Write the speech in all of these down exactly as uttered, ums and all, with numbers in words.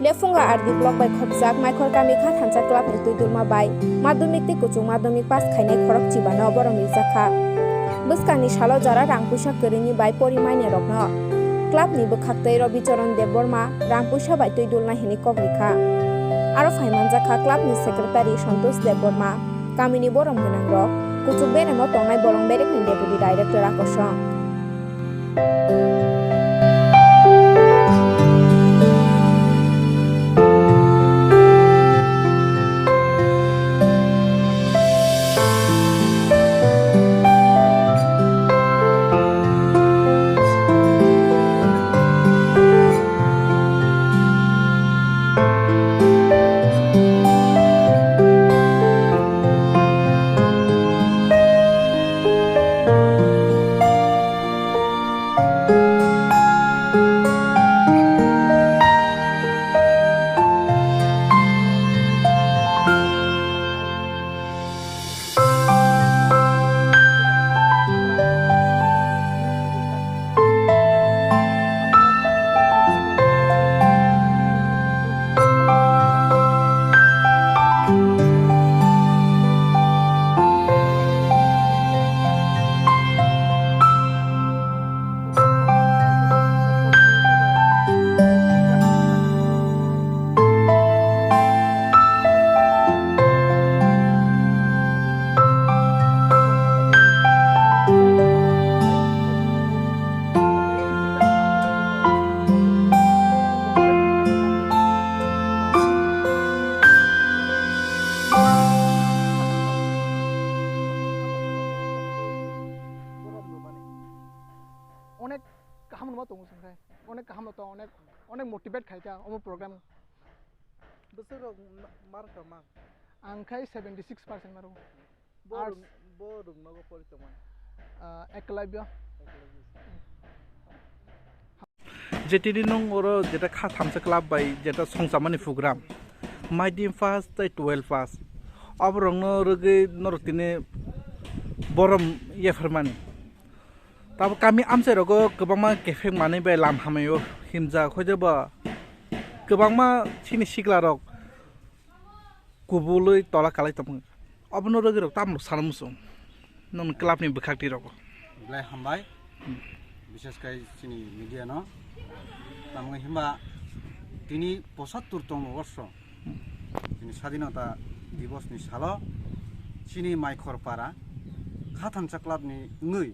Lephunga R D block bai khopjak Maikhor kami kha thansa club ni twi dulma bai madhyamik tei kuchuk madhyamik pass khainai khorok chibano borom rijak kha. Bwskangni salo jora rang puisa kwrwini bai pori mainai rokno club ni bwkhak tei Robi Charan Debbarma rang puisa bai twi dulnai hwnwi kok rikha. Aro phai manjak kha club ni secretary Santosh Debbarma, kamini borom gwnang rok, kuchuk beremo tongnai bolong berek ni deputy director akosong. Onek kaham no ma tongo chwng khe. Onek kaham no tongo, onek, onek motivate khai kha omo program. Bwswk rok ma-, mark rok mang? Ang khai seventy six percent maro. Bo Arts. Rung-, bo rung nogo pori tongmani? Ah, Eklavya. Eklavya. Jetini nwng oro jeta kha thamsa club bai jeta songchamani program. Maidin pass tei twelve pass. Oborokno rwgwi norok tini borom yapharmani. Tabo kami amchai rogo kwbangma kephek manwi bai lam hamwi o himjak, hoide bo kwbangma chini sikla rok kubului tola kalai tongmung. Obono rwgwi rok tamo sana muchung nwng club ni bwkhak twi rogo. Belai hambai, hmm, bishesh khai chini media no. Tamo himba tini pochattor tongmo borsho, hmm, chini Sadinota Divos ni salo chini Maikhor para Khathansa club ni wngwi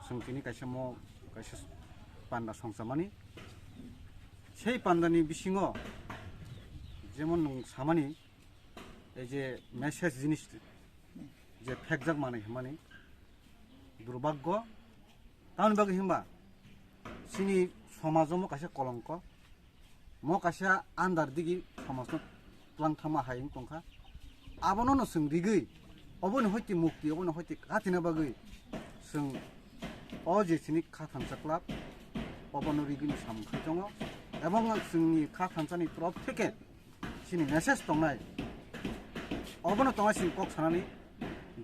chwng tini kaisa mo kaisa panda songchamani. Sei pandani bisingo jemon nwng samani, ei je message jinis je phekjak manwi hwnmani durbaggo, tamoni bagwi hwnba chini somajo mo kaisa kolongko, mo kaisa andar digi somajno twlang thangma hai wng tongkha. Abono no chwng rigwi, oboni hoite mukti, oboni hoite katina bagwi chwng o je chini Khathansa club, obono rigwini samung khai tongo. Ebong chwngni Khathansani torof theke chini message tongnai, obono tongnai chini kok sanani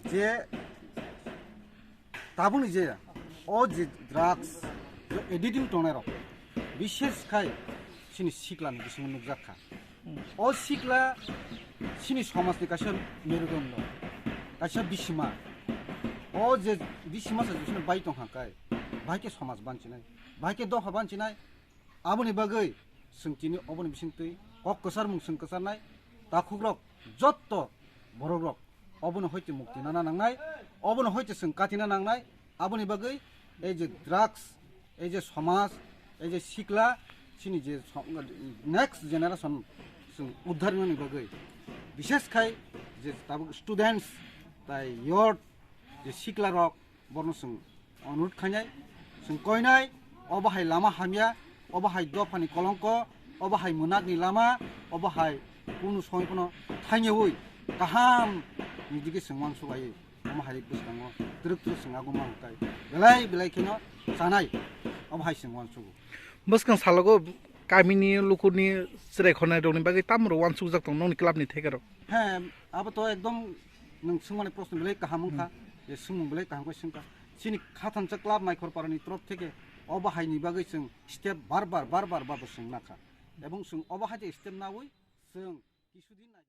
je tabukni je o je drugs, je addict tongnai rok, bishesh khai chini siklani bisingo nukjak kha. O sikla chini somajni kaisa merudondo, kaisa bisima. O je bisima se bisino bai tongkha kai, bai khe somaj banchinai, bai khe dopha banchinai. Aboni bagwi chwng tini oboni bisingtwi kok kwcharmung chwng kwcharnai, takhukrok jotto borokrok obono hoite mukti nana nangnai, obono hoite chwng katina nangnai. Aboni bagwi ei je drugs, ei je somaj, ei je sikla, chini je so-, next generation chwng uddhar wngnani bagwi, bishesh khai je tabuk students tai youth je siklarok, borno chwng onurut khainai, chwng koinai, obo hai lama hamya, obo hai dophani kolongko, obo hai mwnakni lama, obo hai kunu somoi phano thangyawui kaham ni digi chwng uansuk ai, omo hai bwskango twrwk twrwk chwng aguma hwnkhe belai belai kheno chanai, obo hai chwng uansugo. Bwskang salogo kamini lukurni chwrai khonai rokni bagwi tamo rok uansukjak tongo nokni club ni theke rok? He, abo to ekdom nwng swngmani proshno belai kaham wngkha. Hmm. Je swngmung belai kaham khe swngkha. Chini Khathansa Club Naikhorparani torof theke obo haini bagwi chwng step bar bar, bar bar babo chwng nakha. Ebong chwng obo hai je step nawi chwng kisudin nai-